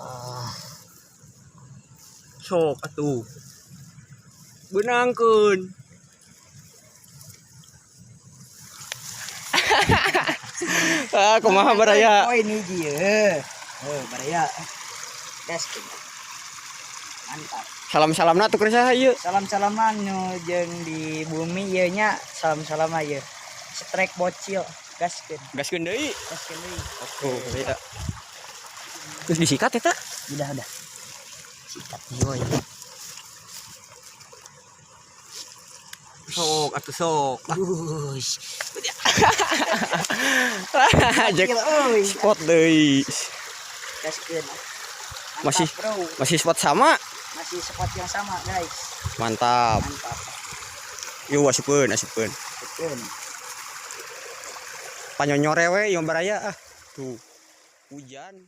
Ah. Sok atuh. Beunangkeun. Ah, kumaha, baraya? Poin hiji ye. Oh, baraya. Gas. Mantap. Salam-salamna tuh keur saha ieu? Salam-salaman nu jeung di bumi ieu nya, salam-salam ieu. Strike bocil, gaskeun. Gaskeun deui. Gaskeun deui. Oh, baraya. Terus disikat eta? Udah. Sikat deui. Sok atuh sok. Wush. Jack Euy. spot deui. Gaskeun. Mantap, Masih bro. Masih spot sama? Masih spot yang sama, guys. Mantap. Mantap. Yuk, asupkeun, asupkeun. Gaskeun. Panyonyore we ieu, baraya ah. Tuh. Hujan.